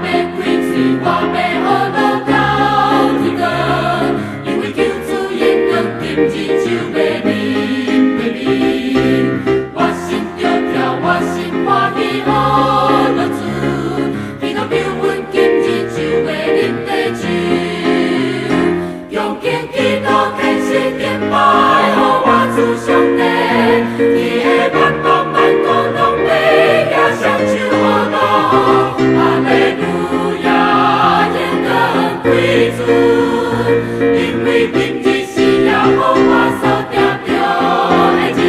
欲開喙，我欲學落到天光，因為求主應允，今日就欲面對面。我心著跳，我心歡喜學落主，基督求阮今日就欲啉茶酒。恭敬基督虔誠敬拜，予我主上帝，天的萬邦萬國攏欲舉雙手學樂，哈利路亞，榮光歸主，因為今日是耶和華所定著的日。